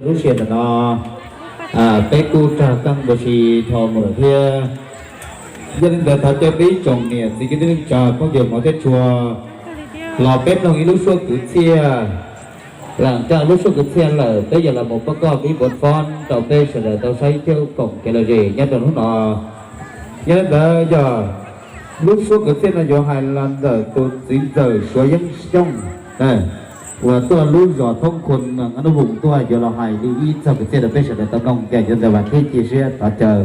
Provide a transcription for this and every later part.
Lub sij hawm ntawm no peb kuj raug keeb ua si dhau mus lawm thiab. Yog li ntawd thov caw peb ib tsoom niam txiv kwv tij neej tsa phooj ywg hmov thiab tshua los peb mloog ib lub suab kwv txhiaj. Lam coj lub suab kwv txhiaj lawm peb yuav los mus pab koj ib puas fob rau peb sawv daws tau saib thiab koom kev lom zem nyob rau hnub no. Yog li ntawd yog lub suab kwv txhiaj no yuav hais los ntawm tus txiv ntxawm Suav Yeeb Xyooj uas tuaj lub zos Thoob Khun, Nab Voos tuaj, yuav los hais li ib txog kwv txhiaj rau peb sawv daws tau mloog, ces yog ntawd vam thiab cia siab thov caw.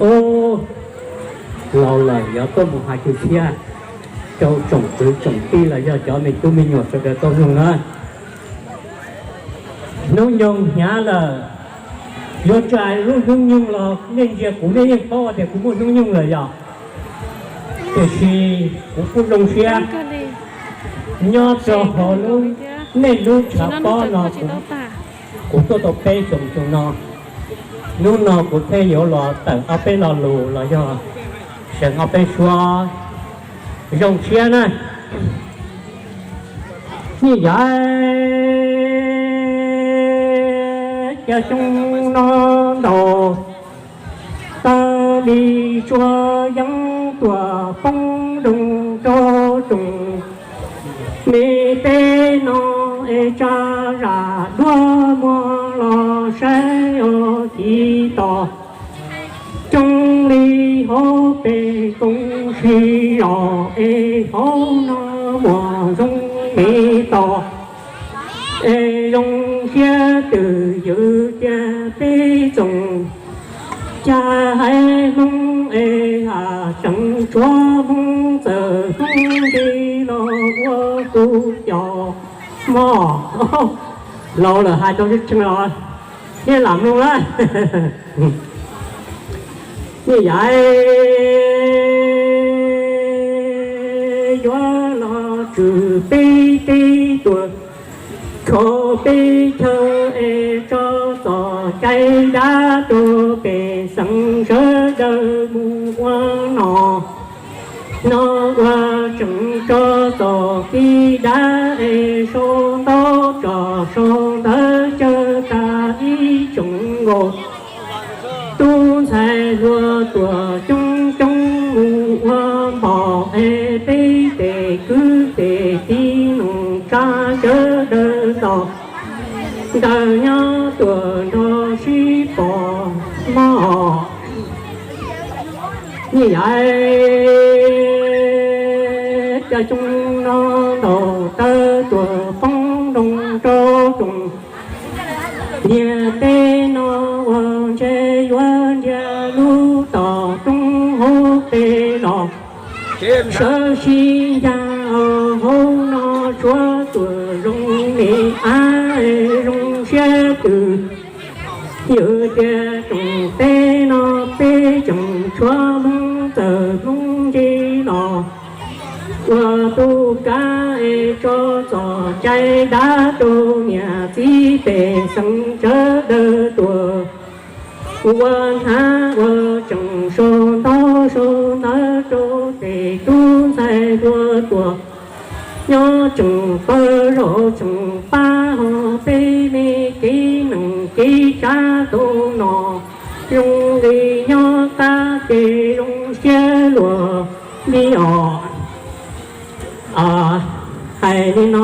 Ub, laus lawm yuav tuaj mus hais kwv txhiaj rau tsoom kwv tsoom tij los yog cov me tub me nyuam sawv daws tau mloog na. Hnub nyoog hnyav lawm, yuav tsis hais lub hnub nyoog los nej ntsia kuv nej yeej paub tias kuv muaj hnub nyoog lawm yom. Tiam sis kuv kuj zoo siab nyob rau hauv lub, nej lub tshav pob no kuv, kuv tuaj tau peb xyoos xyoo no. Hnub no kuv thiaj yuav los tawm ob peb lo lus los yog seem ob peb suab zoo siab na. Nej yav, cas xyoo no ntaus tag li, Suav Yeeb tuaj poob nroog rau tsoom me peb no es tsa zam duab muag los saib os txiv tos. Coob li hauv pes koom si los es hauv no muaj zoo me tos. Es zoo siab twb ywm tias peb tsoom cag haiv Hmoob es ha tseem tshuav Hmoob txawm Hmoob nti los ua kuv cov mog. Laus lawm hais tau tseeb los thiab lam mloog na. Nej yav, yuav los tswm peb teb tuaj, kho peb chaw es tso txoj cai dab rau pej xeem sawv daws mus ua noj. No ua tseem tso txoj kev dab es sau ntaub tso sau ntawv caw tag ib tsoom nkauj tub ntxhais hluas tuaj coob coob mus ua npog es peb tej kwv tej tij neej tsa sawv daws nto ntawm nyob tuaj nrog sib pom mog. Nej yav, cas xyoo no ntaus tawv tuaj poob nroog rau tsoom niam teb no ua ntshe yuav ntiag lub toj roob hauv pes los sawv sib ncag hauv no tshuav tuaj zoo me ab zoo siab twb ywm tias tsoom teb no peb tseem tshuav Hmoob txawm Hmoob nti los ua tub kab es tso txoj cai dab rau niam txiv pej xeem sawv daws tuaj ua hnav ua tseem sau ntaub sau ntawv rau tej tub ntxhais hluas tuaj nyob tseem pawg zaug tseem pab ho peb me kev neej kev tsav tau no zoo li nyob qab kev zoo siab luaj li os. Hais li no,